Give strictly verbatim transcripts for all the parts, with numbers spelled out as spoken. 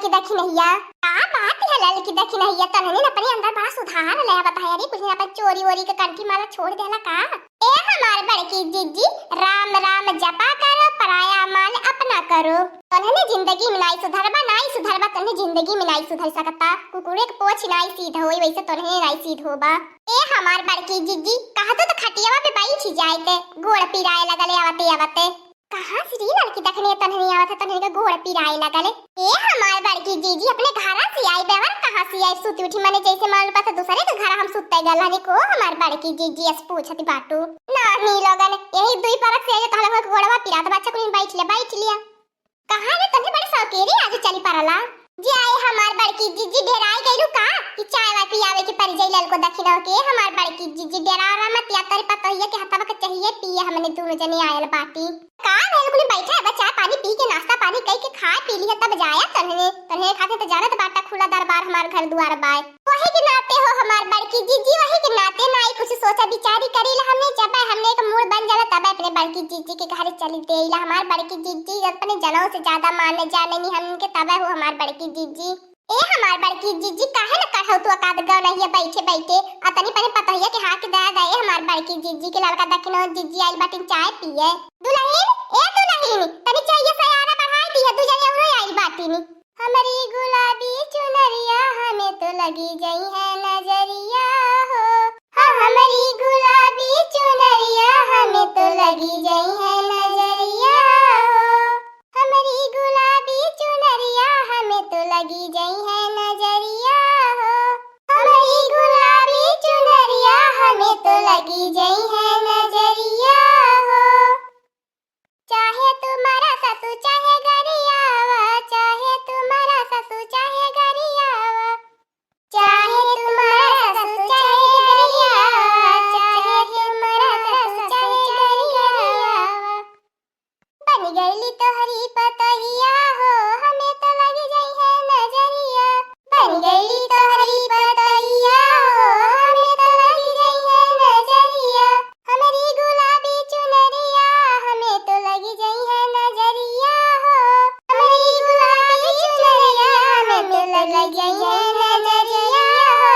दखिनहिया, का बात है ललकी दखिनहिया, तन्हनी अपने अंदर बड़ा सुधार ले आवत है। अरे कुछ ना, अपन चोरी वोरी के कंठी माला छोड़ देला का? ए हमार बड़की जिज्जी, राम राम जपा करो, पराया माल अपना करो। तन्हनी जिंदगी में नाई सुधरबा, नाई सुधरबा, तन्हनी जिंदगी में नाई सुधर सकता। कुकुरे के पोछ नाई सीध होई, वैसे तन्हनी नाई सीध होबा। ए हमार बड़की जिज्जी, कहा तो, तो खटियावा पे बैठ जाए ते, गोड़ पिराए लगले आवते आवते। कहाँ से रे ललकी दखिनहिया तन्हनी आवत है, तन्हनी के गोड़ पिराए लगल। ए हमार बड़की जीजी, अपने घरा से आई बेवर, कहाँ से आई? सुती उठी मने जैसे मालूम पड़ता दूसरे के घर हम सुते गल हनी को, हमार बड़की जीजी अस पूछत बाटू। नानी लोगन, यही दुई परक से आई तो तहला के गोड़वा पिरात बा, अच्छा कुलिन बैठ लिया, बैठ लिया। कहाँ रे तन्हे बड़े सौकेरे आज चली परला? जे आए हमार बड़की जीजी, डेराए गइलू का कि चाय वाय पियावे के पड़ जाई ललको दखिनवा के? हमार बड़की जीजी, डेरा रा मत, या तोरी पतोहिया के हथवा के चाहिए पिए, हमने दोनों जने आयल बाटी। का भइल, कुली बैठा है बा, चाय पानी पी के, नाश्ता पानी कई के, खाए पी लिया, तब जाया तन्हने, तन्हने खातिर तो जानत बाटा, खुला दरबार हमार घर दुआर बाय। वही के नाते हो हमार बड़की जीजी, वही के नाते नाई कुछ सोचा विचारी करी ला हमने, जब हमने एक मूड बन जाला तब अपने बड़की जीजी के घर चली देला। हमार बड़की जीजी अपने जनों से ज्यादा माने जाने नी हमके, तब हो हमार बड़की जीजी। ए हमार बड़की जीजी, काहे न कढ़ौतुआ काद गनहिया बैठे बैठे, आ तनी पनी पतोहिया के हाथ दे दे, ए हमार बड़की जीजी के ललका दखिनवा जीजी आइल बाटिन चाय पिए। दुलहिन, ए दुलहिन, तनी चाय सयारा बढ़ाई दिया, दू जने औरो आइल बाटिन। हमरी गुलाबी चुनरिया हमें तो लगी जइहैं नजरिया हो, हाँ, हमरी गुलाबी चुनरिया हमें तो लगी जइहैं नजरिया हो। हमरी गुलाबी चुनरिया हमें तो लगी जइहैं नजरिया हो, हमरी गुलाबी चुनरिया हमें तो लगी जइहैं नजरिया हो। चाहे तुम्हारा ससुर चाहे गरियावा, चाहे तुम्हारा ससुर चाहे गरियावा, चाहे तुम्हारा ससुर चाहे गरियावा, चाहे तुम्हारा ससुर चाहे गरियावा। बन गइली तोहरी पतोहिया हो, हमें तो लग जइहैं नजरिया। बन गइली तोहरी पतोहिया हो, हमें तो लग जइहैं नजरिया। हमरी गुलाबी चुनरिया, हमें तो लग जइहैं नजरिया हो। हमरी गुलाबी चुनरिया, हमें तो लग जइहैं नजरिया हो।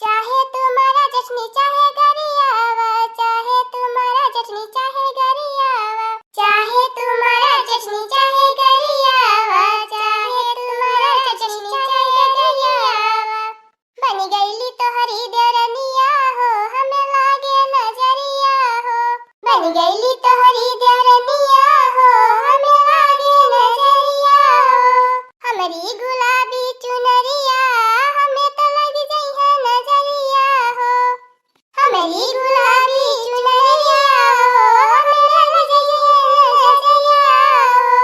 चाहे तुम्हारा जश्नी चाहे गरियावा, चाहे तुम्हारा जश्नी चाहे गरियावा, चाहे तुम्हारा जश्नी चाहे गरियावा, चाहे तुम्हारा जश्नी चाहे गरियावा। बन गइली तोहरी देवरनिया हो, हमें लागे नजरिया हो। बन गइली तोहरी देवरनिया हो, हमें लागे नजरिया हो। हमरी गुलाबी चुनरिया, हमें तो लग जइहैं नजरिया हो। हमरी गुलाबी चुनरिया हो, हमें लग जइहैं नजरिया हो।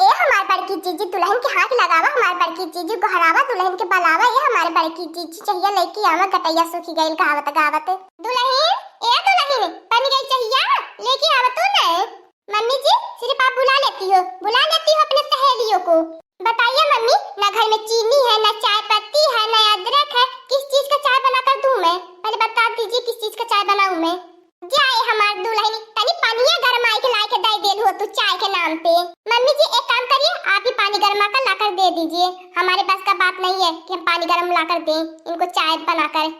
ए हमार बड़की जीजी, दुलहिन के हाथ लगावा, हमार बड़की जीजी गोहरावा, दुलहिन के बलावा, ए हमार बड़की जीजी, चहिया लइके आवा, गटइया सूखी गइल गावत गावत। दुलहिन, ए दुलहिन, बन गई चहिया, लेके आवा तू न। मम्मी जी, सिर्फ आप बुला लेती हो, बुला लेती हो अपने सहेलियों को। बताइए मम्मी, ना घर में चीनी है, ना चाय पत्ती है, ना अदरक है, किस चीज का चाय बनाकर दूं मैं? पहले बता दीजिए किस चीज का चाय बनाऊं मैं? जाए हमार दुलहिन, तनी पनिया गरमाई के लाइके दे देल हो तू चाय के नाम पे। मम्मी जी, एक काम करिए, आप ही पानी गरमा कर लाकर दे दीजिए। हमारे बस का बात नहीं है कि हम पानी गरम लाकर दें इनको चाय बनाकर।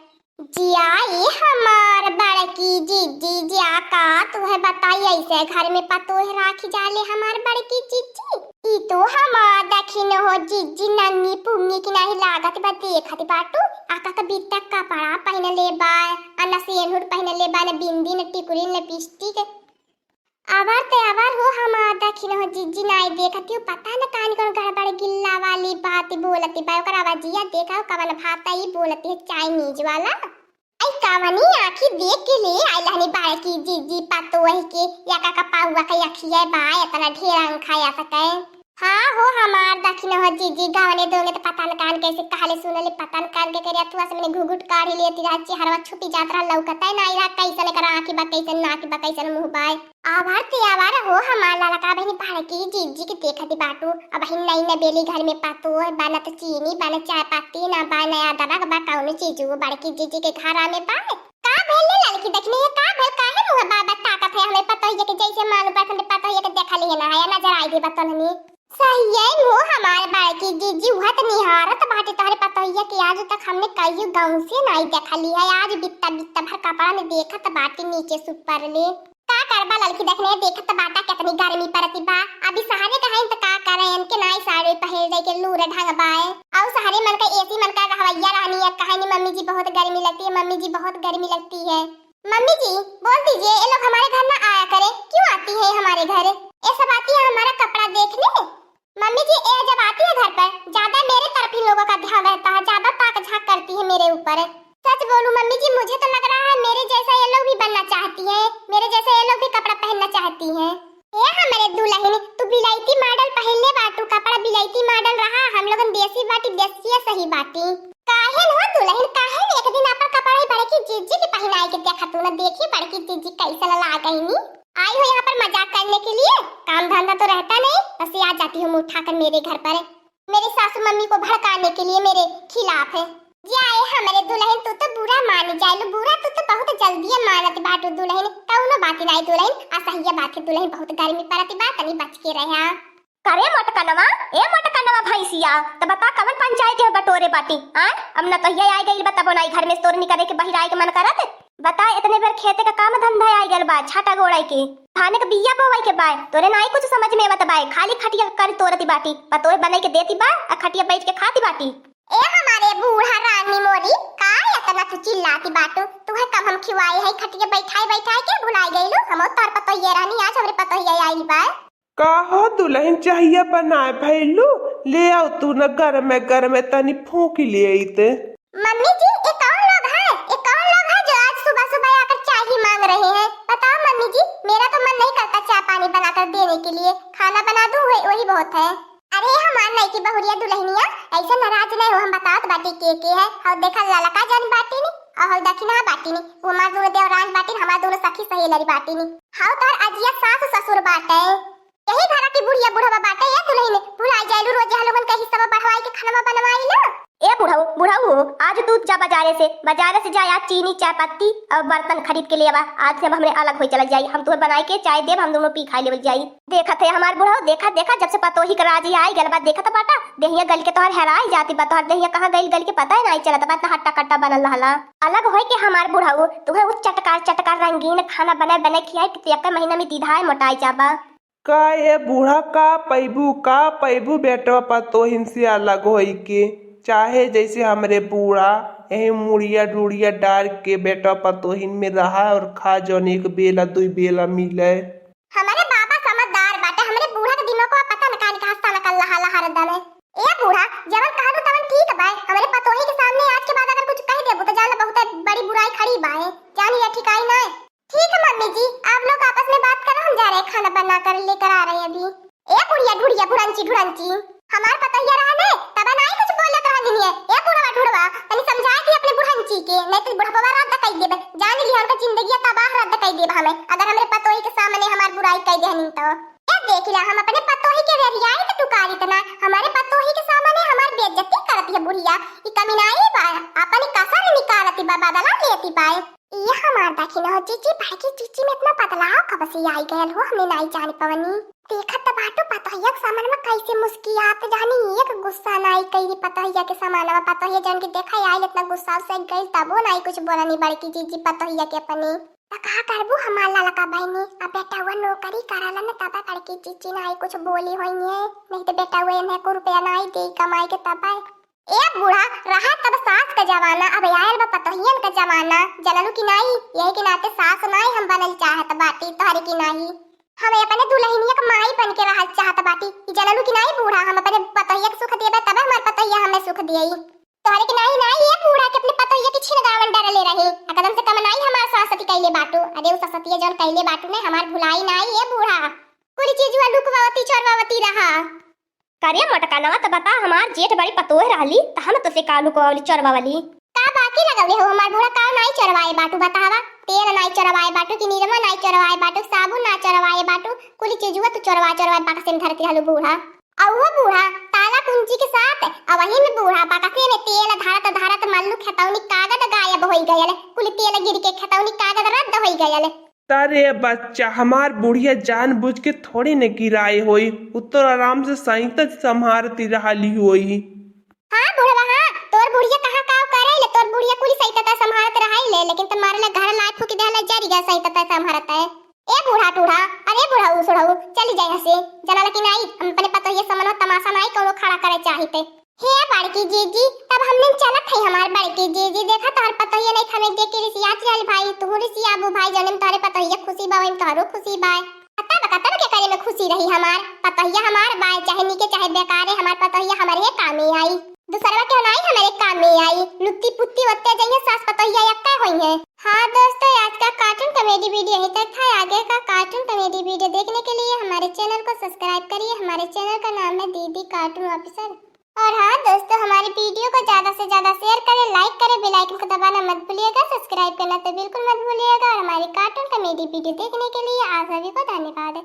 जिया ए हमार बड़की जीजी, जिया का तुहे बताई, ऐसे घर में पतोह राखी जाले हमार बड़की जीजी। ई तो हमार दखिन हो जीजी, नन्ही पुन्नी की नाही लागत बा, देखत बाटू, आका का बित्ता कपड़ा पहिनले बा, आ न सेनुर पहिनले बा, न बिंदी, न टिकुली, न लिपस्टिक। अबर ते अबर हो हमार दखिन हो जीजी, नाई देखती हो, पता न कान कौन गड़बड़ गिल्ला वाली बात बोलती बा, ओकर आवाजिया देखा हो, कवन भाषा ई बोलती है, चाइनीज वाला। आई कवनी आँखी देख के ले आइल हनी बड़की जीजी पतोह के, या का कपाउआ के अखिया बा, इतना ढेर अंखा आ सके। हाँ हो हमार दखिन हो जीजी, गावने दोंगे त पता न कान कैसे कहले सुनले, पता न कान के करे अथुआ से मने घुघुट काढ़ी लेती रहा, चेहरवा छुपी जात रहा, लौकता नाई रहा, कैसन एकर आँखी बा, कैसन नाक बा, कैसन मुँह बा। आवार ते आवार हो हमार ललका बहिनी बड़की जीजी के देखत बाटू। अबहिन नई नबेली घर में पतोह बा, न त चीनी बा, न चाय पत्ती ना बा, न अदरक बा, कौनो चीज वो बड़की जीजी के घरा में बा। का भेल ले ललकी दखिनहिया, का भेल, काहे मुँह बा बा ताकत है हमें पतोहिया के, जैसे मालूम बा हमने पतोहिया के देखा लिए ना है, नजर आई दे बतन हमें। सही है, मुँह हमारे बड़की जीजी उहत निहारत बाटी तोहरे पतोहिया के, आज तक हमने कहियो गाँव से नाई देखली है। आज बित्ता बित्ता भर कपड़ा में देखत बाटी नीचे से ऊपर ले। का करबा ललकी, देखने देखत बाटा कितनी गर्मी पड़ती बा। अभी सहरे का हइन त का करे, इनके नाई साड़ी पहन जाए के लूर ढंग बाए। अउ सहरे मन का एसी मन का रहवैया रहनी है, कहे नी मम्मी जी बहुत गर्मी लगती है, मम्मी जी बहुत गर्मी लगती है। मम्मी जी, बोल दीजिए, ये लोग हमारे घर ना आया करें। क्यों आती है हमारे घर? ये सब आती है हमारा कपड़ा देखने। मम्मी जी, ये जब आती है घर पर, ज्यादा मेरे तरफ इन लोगों का ध्यान रहता है, ज्यादा ताक झांक करती है मेरे ऊपर। सच बोलूं मम्मी जी, मुझे तो लग रहा है मेरे जैसा ये लोग भी बनना चाहती हैं, मेरे जैसा ये लोग भी कपड़ा पहनना चाहती हैं। ए हमरे दुलहिन, तू बिलायती मॉडल पहिनले बाटू, कपड़ा बिलायती मॉडल रहा, हम लोगन देसी बाटी, देसिया सही बाटी। काहे न हो दुलहिन, काहे न एक दिन आपन कपड़ा ही बड़की जीजी के पहिनाई के देखा तू न, देखी बड़की जीजी कैसन लागइनी। आई हो यहाँ पर मजाक करने के लिए, काम धंधा तो रहता नहीं, बस ये आ जाती हूँ मुँह उठाकर मेरे घर पर, मेरी सासू मम्मी को भड़काने के लिए मेरे खिलाफ है। जाए हमरे दुलहिन, तू तो बुरा मान जाइलू, बुरा तू तो बहुत जल्दी मानत बाटू दुलहिन, कौनो बात नाई दुलहिन, असहिया बात है दुलहिन, बहुत गर्मी पड़त बा, तनी बच के रहा। करे मोटकनवा, ए मोटकनवा भैंसिया, त बता कवन पंचायत है बटोरे बाटी, आय? अब न कहिया आइ गइल बा तबो नाई घर में से तोरे निकरे के बहिराए के मन करत। बता इतने बेर खेते का काम धंधा आइ गइल बा, छाटा गोड़ाई के, धाने के बिया बोवाई के बाय, तोरे नाई कुछ समझ में आवत बाय, खाली खटिया कर तोरती बाटी, पतोह बनाई के देती बा, आ खटिया बैठ के खाती बाटी। ए हमारे बूढ़ा रानी मोरी, का इतना तू चिल्लाती बाटू? तुहे कब हम खिवाए है खटिया बैठाए बैठाए के भुलाए गइलू? हम तोर पतोहिया रहनी, आज हमरे पतोहिया आइल बा। का हो दुलहिन, चाहिया बनाए भइलू? ले आउ तू न गरमे गरमे तनी फूंक ले अइते। मम्मी जी, ये कौन लोग हैं? ये कौन लोग हैं जो आज सुबह सुबह आकर चाय ही मांग रहे हैं? बताओ मम्मी जी, मेरा तो मन नहीं करता चाय पानी बनाकर देने के लिए, खाना बना दूं वही, वही बहुत है। अरे हमार नईकी बहुरिया दुलहिनिया, ऐसे नाराज नहीं हो, हम बतावत बाटी के के है। हौ देखा ललका जन बाटी नी, और हौ दखिना बाटी नी, वो हमार दोनों देवरान बाटी, हमार दोनों सखी सहेलरी बाटी नी। हौ तोर अजिया सास ससुर बाटे। यही घरा की बुढ़िया बुढ़वा बाटे, ए दुलहिन, भुलाई जाइलू, रोज हम लोगन के हिस्सा बढ़वाई के खाना बनवाई ना। ए बुढ़ऊ, बुढ़ऊ, आज तू जा बाजारे से, बाजारे से जा, आज चीनी, चाय पत्ती और बर्तन खरीद के ले आवा। आज से हम हमरे अलग होई चलल जाई, हम तुहे बनाई के चाय देब, हम दोनों पी खाई लेवल जाई। देखत है हमार बुढ़ऊ, देखा, देखा, जब से पतोही के राज आई गल बा, देखत बाटा, देहिया गल के तोहर हेराई जाती बा, तोहर देहिया कहाँ गइल, गल के पता ही नाई चलत बा, इतना हट्टा कट्टा बनल रहला। अलग होई के हमार बुढ़ऊ, तुहे उ चटकार चटकार रंगीन खाना बनाए बनाए खियाई, कि एक महीना में दीधाए मोटाई जाबा। का ए बूढ़ा, का पइबू, का पइबू बेटवा पतोहिन से अलग होई के? चाहे जैसे हमरे बूढ़ा यही मुड़िया डुड़िया डार के बेटवा पतोहिन में रहा और खा, जौन एक बेला दुई बेला मिले। हमरे बाबा समझदार बाटे, हमरे बूढ़ा के दिमाग को पता न काहे के हंसता न कर लहा लहा हरदम। ए बूढ़ा, जवन कहलू तवन ठीक बाय, हमरे पतोही के सामने आज के बाद अगर कुछ कह देबू तो जान ले बहुत बड़ी बुराई खड़ी बाय, जान ले ठिकाई ना। ठीक है मम्मी जी, आप लोग आपस में बात करो, हम जा रहे हैं, खाना बना कर लेकर आ रहे हैं अभी। ए बुढ़िया ढुढ़िया भुरंची ढुरंची, हमार पतोहिया रहा ने, तब नाई कुछ बोलत रहा निनिये। ए बुढ़वा ढुढ़वा, तनी समझाए थी अपने बुढ़ंची के, नहीं तो बुढ़वा रद्द कई देबे। जान ली हमका जिंदगी तबाह रद्द कई देबे हमें, अगर हमरे पतोही के सामने हमार बुराई कई देहनी तो। ए देख ला, हम अपने पतोही के रेरियाई तो टुकारी तना, हमारे पतोही के सामने हमार बेइज्जती करती है बुढ़िया। ई कमीनाई बा, अपन कसर निकालती बा, बदला लेती बा। ई हमार दखिन हो जीजी, भाई की जीजी में इतना बदलाव कब से आई गयल हो, हमने नाई जान पवनी। देखत त बाटू पतोहिया के सामान में कैसे मुस्कियात जानी, एक गुस्सा नाई कइली पतोहिया के सामान में। पतोहिया जौन की देखा आइल इतना गुस्सा से गइल, तबो नाई कुछ बोलनी बड़की जीजी पतोहिया के अपनी। त का करबू हमार ललका बहिनी, अब बेटवा नौकरी करलन तब बड़की जीजी नाई कुछ बोली होई है, नहीं तो बेटवा इन्हें को रुपया नाई दे कमाई के तब। ए बूढ़ा, रहा तब सास का जमाना, अब आयल बा पतोहियन का जमाना, जनलू कि नाई? यही के नाते सास नाई हम बनल चाहत बाटी, तोहरे की नाई। हम अपने दुलहिनिया के माई बन के रहल चाहत बाटी, ई जनलू कि नाई बूढ़ा? हम अपने पतोहिया के सुख देबे तबे हमार पतोहिया हमें सुख दियई। तोहरे की नाई, नाई ए बूढ़ा के अपने पतोहिया की छिन गावन डरले रही, एकदम से कम नाई हमार सास सती कैले बाटू। अरे उ ससतिया जौन कैले बाटू ने हमार भुलाई नाई ए बूढ़ा। कुल चीजुआ लुकवावती चोरवावती रहा। करे मोटकनवा, त बता, हमार जेठ बड़ी पतोह रहली, त हम तोसे का लुकवली चोरवली? का बाकी लगवले हो हमार बूढ़ा, का नाई चोरवाए बाटू बतावा? तेल नाई चोरवाए बाटू कि निरमा नाई चोरवाए बाटू, साबुन ना चोरवाए बाटू, कुल चीजुआ तू चोरवा चोरवा बक्से में धरती रहलू बूढ़ा। अउहो बूढ़ा ताला कुंजी के साथ, अवही में बूढ़ा बक्से में तेल धरत धरत मल्लू खेतौनी कागद गायब होई गयल, कुल तेल गिर के खेतौनी कागद रद्द होई गयल। अरे बच्चा, हमार बुढ़िया जानबूझ के थोड़ी न गिराए होई, उ तो आराम से सहित संभारती रहली होई। हाँ बुढ़वा, हाँ, तोर बुढ़िया कहाँ काव करे ले, तोर बुढ़िया कुली सहित तय संभारत रहाई ले, लेकिन तुम्हारे ला घर लाए फूकी देहले जरी गए सहित तय संभारत है। ए बूढ़ा टूढ़ा, अरे बूढ़ा उ सुढ़ऊ, चली जाए हंसे, जना लेकिन आई, हम अपने पतोहिया समनवा तमाशा नाई कौनो खड़ा करे चाहिते। हे बड़की जीजी, तब हमने चलत है हमार बड़की जीजी, देखा तोहर पतोहिया नहीं हमें देख के रिसियात रहल भाई, तू रिसियाबू भाई, जौने में तोहरे पतोहिया खुशी बा, वही में तोहरो खुशी बा। तब का, तब के करे में खुशी रही हमार पतोहिया हमार बाय, चाहे नीके चाहे बेकारे, हमार पतोहिया हमारे कामे आई, दूसरवा के नाई हमारे कामे आई, लुत्ती पुत्ती ओत्ते जइहे सास पतोहिया एक्का होई है। हाँ दोस्तों, आज का cartoon comedy video यहीं तक था। आगे का cartoon comedy video देखने के लिए हमारे channel को subscribe करिए, हमारे channel का नाम है दीदी Cartoon Officer। और हाँ दोस्तों, हमारे video को ज्यादा से ज्यादा share करें, like करें, bell icon को दबाना मत भूलिएगा, subscribe करना तो बिल्कुल मत भूलिएगा और हमारे cartoon comedy video देखने के लिए आप सभी को धन्यवाद।